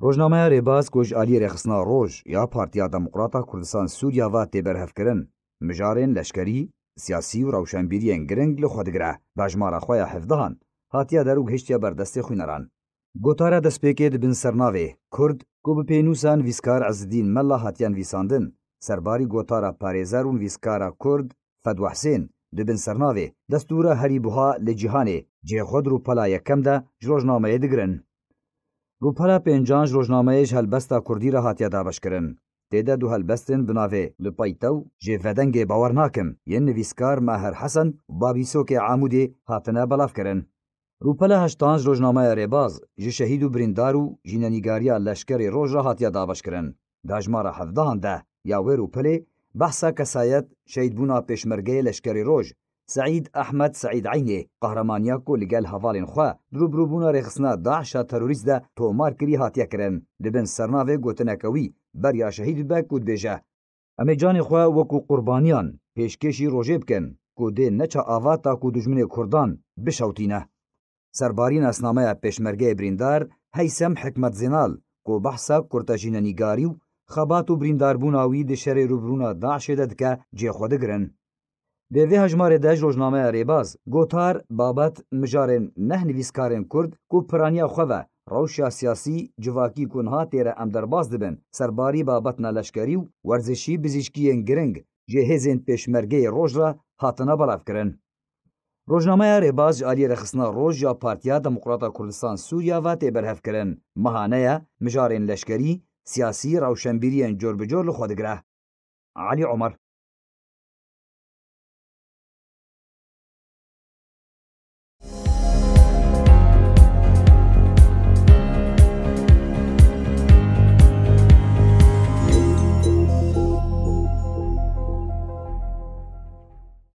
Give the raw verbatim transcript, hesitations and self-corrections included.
Rojnameya Rêbaz ku ji aliyê Rêxistina Roj ya Partiya Demokrata Kurdistan Sûriya ve tê berhevkirin, mijarên leşkerî, siyasî û rewşenbîriyên giring li xwe digire, dajmara xwe ya hevdehan hatiye der û gihiştiye ber destê xwîneran. Gotara destpêkê di bin sernavê Kurd ku bi pênûsa nivîskar Ezzedîn Mela hatiye nivîsandin, serbarî gotara parêzer û nivîskara Kurd Fedwa Husên di bin sernavê Destûra herî buha li cîhanê cihê xwe di rûpela yekem de ji rojnameyê digirin. Rûpela pêncan ji rojnameyê ji helbesta Kurdî re hatiye dabeşkirin. Tê de du helbestên bi navê Li Peytew jê vedengê Bawer Nakim yên nivîskar Maher Hesen û Babîsokê Amûdê hatine belavkirin. Rûpela heştan ji rojnameya Rêbaz ji şehîd û birîndar û jînenîgariya leşkerê Roj re hatiye dabeşkirin. Dajmara hevdehan de ya wê rûpelê behsa kesayet şehîdbûna pêşmergeyê leşkerê Roj, Seîd Ehmed Seîd Eynê, qehramaniya ku li gel hevalên xwe di rûbirûbûna rêxistina DAIŞ a terorîst de tomar kirî hatiye kirin. Di bin sernavê gotineke wî beriya şehîd dibe ku dibêje, Em ê canê xwe wekû qurbaniyan pêşkêşî rojê bikin ku dê neça ava ta ku dijminê Kurdan bişewtîne. Serbarî nasnameya pêşmergeyê birîndar Heysem Hikmet Zênal ku behsa kurtejînenîgarî û xebat û birîndarbûna wî di şerê rûbirûna DAIŞê de dike cihê xwe digirin. Di vê hejmarê de ji rojnameya Rêbaz gotar, babet, mijarên neh nivîskarên Kurd ku piraniya xwe ve rewşa siyasî, civakî ku niha tê re em derbas dibin, serbarî babetna leşkerî û werzişî bizîşkiyên giring ji hêzên pêşmergeyê Roj re hatine belavkirin. Rojnameya Rêbaz ji aliyê Rêxistina Roj ya Partiya Demokrata Kurdistan Sûriya ve tê berhevkirin. Mehane ye, mijarên leşkerî, siyasî, rewşenbîriyên cor bi cor li xwe digire. Elî Omer.